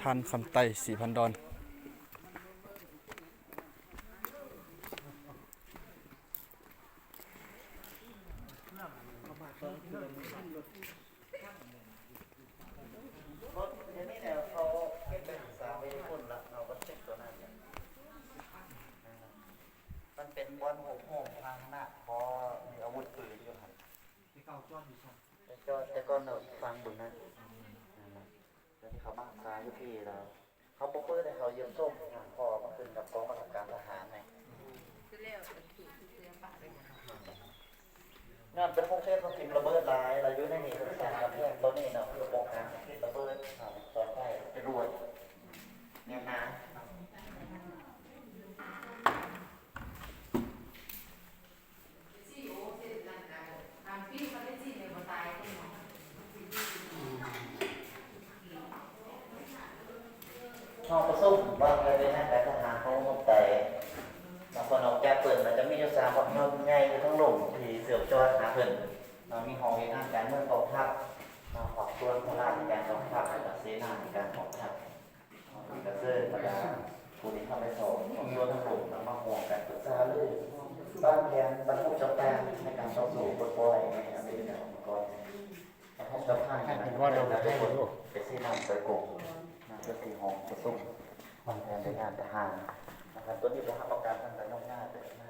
ທ່ານຄຳໄຕ້ ສີພັນດອນ. ລົດດຽວນີ້ແຫຼະ ເຂົາເກັບໄປຮັກສາໄວ້ຢູ່ພຸ້ນລະ ເຮົາກໍເຊັກຕົວນັ້ນແຫຼະ. ມັນເປັນບ່ອນໂຮມພາຫະນະ ບໍ່ມີອາວຸດປືນຢູ່ຫັ້ນ. ແຕ່ເກົ່າຈອດຢູ່ຊັ້ນ ແຕ່ຈອດ ແຕ່ກ່ອນເຮົາອີກຝັ່ງບຶງນັ້ນ. ນັ້ນລະ ຕອນທີ່ເຂົາມາຮັກສາຢູ່ພີ້ລະ ເຂົາບໍ່ເປີດໃຫ້ເຮົາຢ້ຽມຊົມ ເພາະວ່າມັນຂຶ້ນກັບກອງບັນຊາການທະຫານໃນ ຄືແລ້ວ ຄືເສືອປະໄດ້ໝົດ. ຍ້ອນເປັນໂຮງເຊນຂອງຖິ້ມລະເບີດຫຼາຍ ລະຢູ່ໃນນີ້ເພິ່ນສ້າງກຳແພງຕົວນີ້ເນາະ ເພື່ອປ້ອງກັນຖິ້ມລະເບີດ ເນາະ ຕໍ່ໄປຈະລວດແໜ້ນໜາ. ຫ້ອງປະຊຸມວ່າດ້ວຍບໍລິຫານການທະຫານຂອງກອງທັບໄຕ ນະຄອນອອກຈາກເພິ່ນ ລະຈະມີຢູ່ສາມພາກຍົນໃຫຍ່ຢູ່ທາງລຸ່ມທີ່ເຊື່ອມຈອດຫາເພິ່ນ ນະ ມີຫ້ອງບໍລິຫານການເມືອງກອງທັບ ນະ ພາກສ່ວນພະລາທິການກອງທັບ ແລະກະເສນາທິການກອງທັບ. ກະເຊີນບັນດາຜູ້ທີ່ເຂົ້າໄປຊອກ ຂອງສ່ວນທັງຫຼມນຳມາຮ່ວມກັນປຶກສາຫາລື ວາງແຜນບັນຫຸຈັດການໃນການຕໍ່ສູ້ປົດປ່ອຍໃນອາທິດໜ້າອອກມາກ່ອນ. ແລະພົບກັບທ່ານຄະນະກຳມະການຈັດການໄປຊີ້ນຳໂດຍກົງ ນະ ເພື່ອທີ່ຫ້ອງປະຊຸມວາງແຜນແລະງານທະຫານນະຄັບ. ຕົວນີ້ບໍ່ຮັບປະກັນທາງການນອກໜ້າແຕ່ຢ່າງໃດ.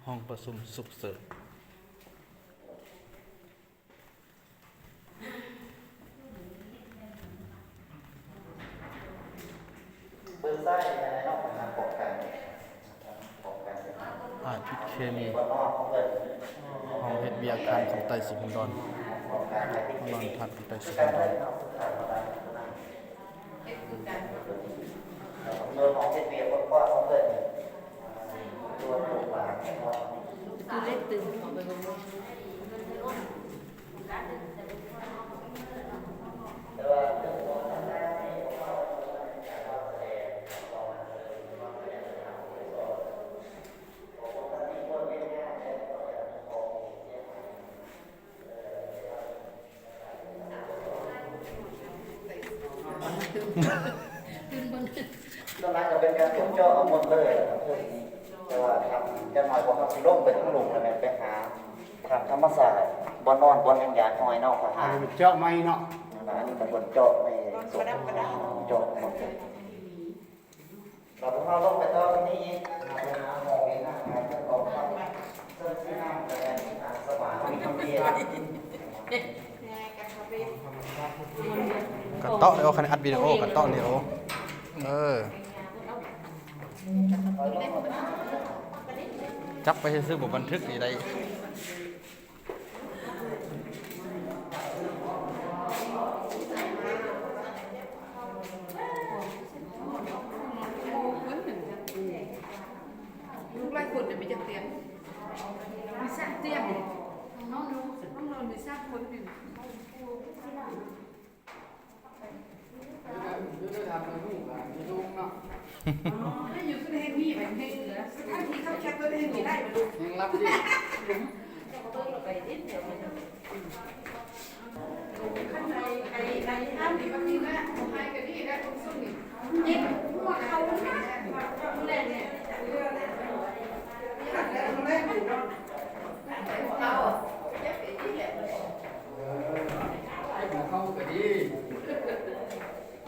ຫ້ອງປະຊຸມສຸກເສີນ. ອາດພິດເຄມີ ຫ້ອງເຮັດວຽກທ່ານຄຳໄຕ້ ສີພັນດອນ ຫ້ອງນອນທ່ານຄຳໄຕ້ ສີພັນດອນ. ສ່ວນຫຼາຍກໍເປັນການຂຸດເຈາະເອົາໝົດເລີຍແຫຼະ ແຕ່ວ່າທຳ ຢ່າງໜ້ອຍພວກເຮົາຊິລົງໄປທາງລຸ່ມ ແລ້ວແມ່ນໄປຫາຖ້ຳທຳມະຊາດ ບ່ອນນອນ ບ່ອນຫຍັງຢາກຫ້ອຍເນາະ ທະຫານ ອັນນີ້ເຈາະໃໝ່ເນາະ ອັນນີ້ເພິ່ນເຈາະໃໝ່ ເຈາະໝົດເລີຍ. ລະພວກເຮົາລົງໄປຕໍ່ທີ່ນີ້ອີກ ເຮົາໄປຫາຫ້ອງເຮັດງານຂາຍເຄື່ອງກອງທັບ ເຊິ່ງຊິນຳໄປໃຫ້ອາສາສະໝັກມີຄວາມເປັນ ກະເຕາະເດີ ຄັນອັດວິດີໂອກະເຕາະນີ້ໂອ. ເອີ ຈັບໄປຊື່ໆ ບໍ່ບັນທຶກນີ້ໄດ້. ລູກຫຼາຍຄົນເດ ມີຈັກຕຽງ? ມີສາມຕຽງ. ຫ້ອງນອນ ຫ້ອງນອນມີສາມຄົນນີ້.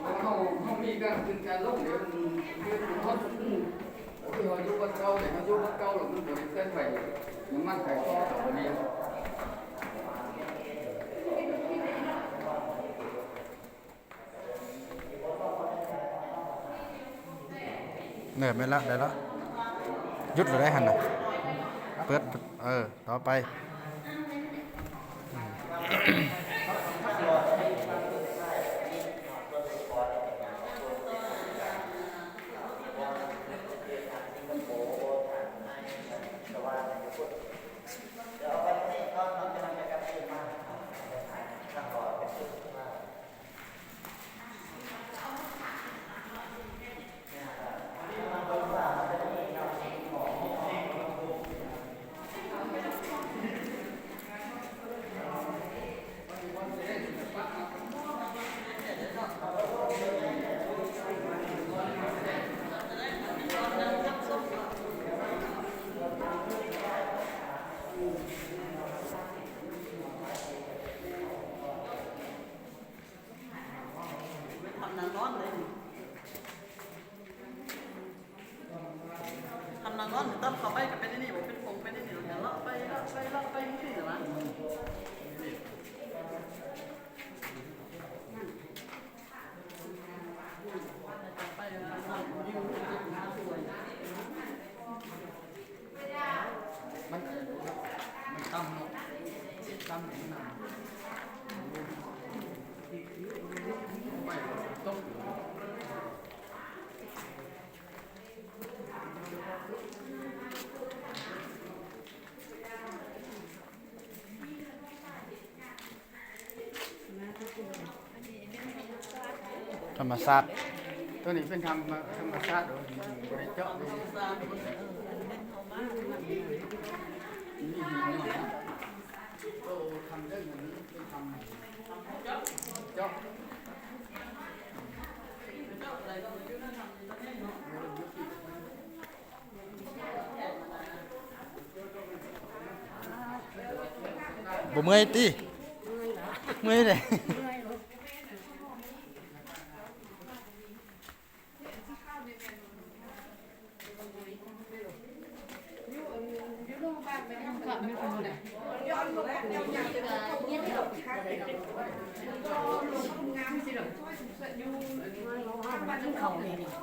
ເຮົາ ເຮົາມີການຂຶ້ນການລົງເດ້ ມັນຄືຄົນ ຄືເຮົາຢູ່ວັດເກົ່າເດ້ ເຮົາຢູ່ວັດເກົ່າແລ້ວມັນບໍ່ໄດ້ເຄື່ອນໄຫວ ນ້ຳມັນໄຟຟ້ອກກໍບໍ່ມີ. ເນີ ແມ່ນລະ ໄດ້ລະ ຢຸດລະໄດຫັ້ນນະ ເປີດ ເອີ ຕໍ່ໄປ. ມັນມີ ຕອນເຂົ້າໄປກໍເປັນອັນນີ້ບໍ່ ເປັນຜົງເປັນອັນນີ້ ແລ້ວກໍເລາະໄປເລາະໄປເລາະໄປຈັ່ງຊີ້ນະ. ມັນ ມັນຕ່ຳເນາະ ຕ່ຳ ໄປຕົກ. ທຳມະຊາດ ໂຕນີ້ເປັນທຳ ທຳມະຊາດ ບໍ່ໄດ້ເຈາະເລີຍ. ບໍ່ເມື່ອຍຕິ? ເມື່ອຍເດ້.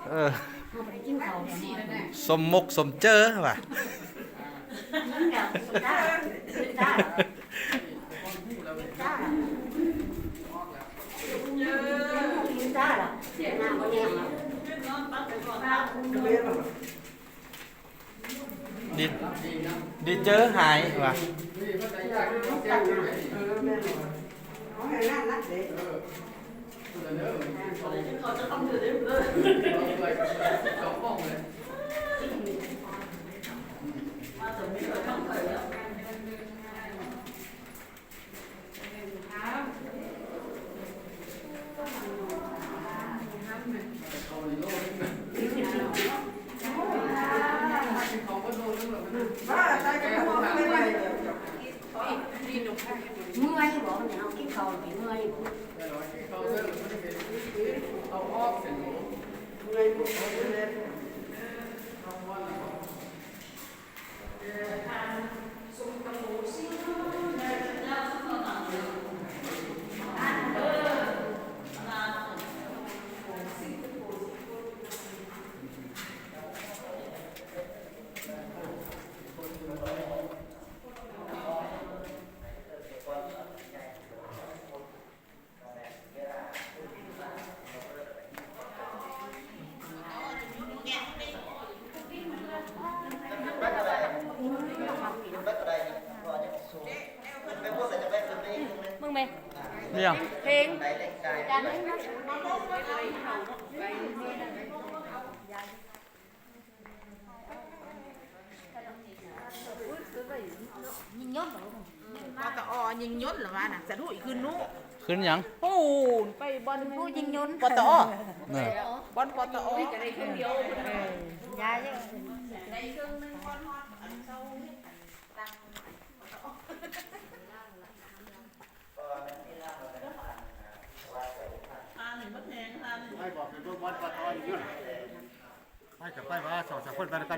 ເອີ ສົມມົກສົມເຈີວ່າ. ດີ ດີເຈີຫາຍວ່າ. ເມື່ອຍບໍ່? ເຮົາກິນເຂົ້າເມື່ອຍບໍ່? ເມື່ອຍບໍ່? ເບິ່ງແມ່ ເພງ ຈານ ຍິງຍົນ ປຕອ ຍິງຍົນລະວ່ານະ ສະດຸ້ຍຂຶ້ນນູ້ ຂຶ້ນຫຍັງ? ປູນໄປບ່ອນຜູ້ຍິງຍົນ ປຕອ ເອີ ບ່ອນ ປຕອ ຢາຍ ໄປກໍໄປວ່າສອງສາມຄົນໄປນຳກັນ.